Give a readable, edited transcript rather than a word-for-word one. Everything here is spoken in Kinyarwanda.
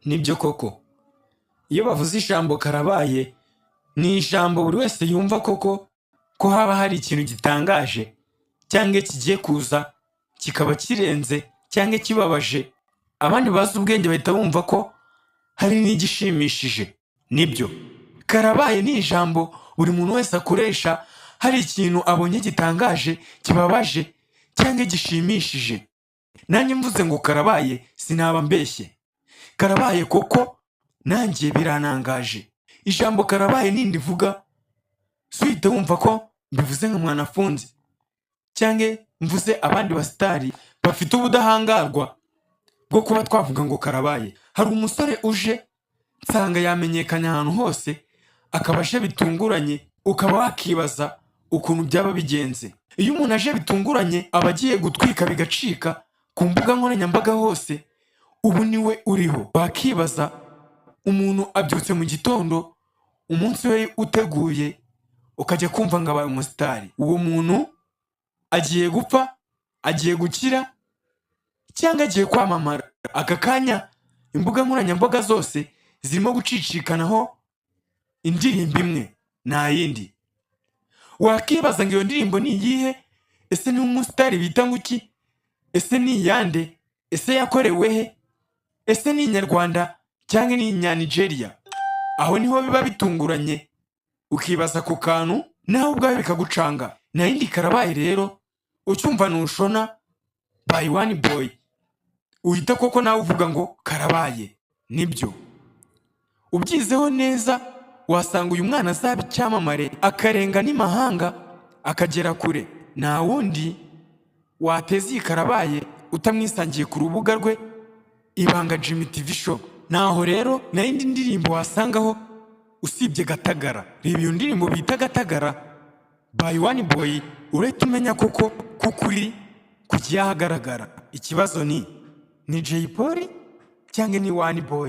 Nibyo koko, iyo bavuze ijambo "karabaye", ni ijambo buri wese yumva koko ko haba hari ikintu gitangaje cyangwa kigiye kuza, kikaba kirenze cyangwa kibabaje. Abandi bazi ubwenge bahita bumva ko hari n'igishimishije. Nibyo, karabaye ni ijambo buri muntu wese akoresha hari ikintu abonye gitangaje, kibabaje cyangwa gishimishije. Nanjye mvuze ngo karabaye, sinaba mbeshye. Karabaye koko, nanjye biranangaje. Ijambo karabaye nindi vuga, si uhita wumva ko mbivuze nka Mwanafunzi cyangwa mvuze abandi basitari bafite ubudahangarwa bwo kuba twavuga ngo karabaye. Hari umusore uje nsanga yamenyekanye ahantu hose, akaba aje bitunguranye, ukaba wakibaza ukuntu byaba bigenze. Iyo umuntu aje bitunguranye, aba agiye gutwika bigacika ku mbuga nkoranyambaga hose, ubu niwe uriho. Wakibaza, umuntu abyutse mu gitondo, umunsi we uteguye, ukajya kumva ngo abaye umusitari. Uwo muntu agiye gupfa, agiye gukira cyangwa agiye kwamamara? Aka kanya imbuga nkoranyambaga zose zirimo gucicikanaho indirimbo imwe, nta yindi. Wakibaza ngo iyo ndirimbo ni iyihe? Ese ni umusitari bita ngo iki? Ese ni iyande? Ese yakorewe he? Ese ni inyarwanda cyangwa ni inyanigeria? Aho niho biba bitunguranye, ukibaza ku kantu nawe ubwawe bikagucanga. Nta yindi karabaye rero, ucyumva "Ntushona" by One Boy, uhita koko nawe uvuga ngo karabaye. Nibyo, ubyizeho neza wasanga uyu mwana azaba icyamamare, akarenga n'imahanga, akagera kure. Nta wundi wateza iyi karabaye utamwisangiye ku rubuga rwe Ibanga Jimmy TV Show. Naho rero nta yindi ndirimbo wasangaho usibye "Gatagara". Reba iyo ndirimbo bita "Gatagara" by One Boy, urahita umenya koko ko ukuri kugiye ahagaragara. Ikibazo ni Jay Polly cyangwa ni One Boy?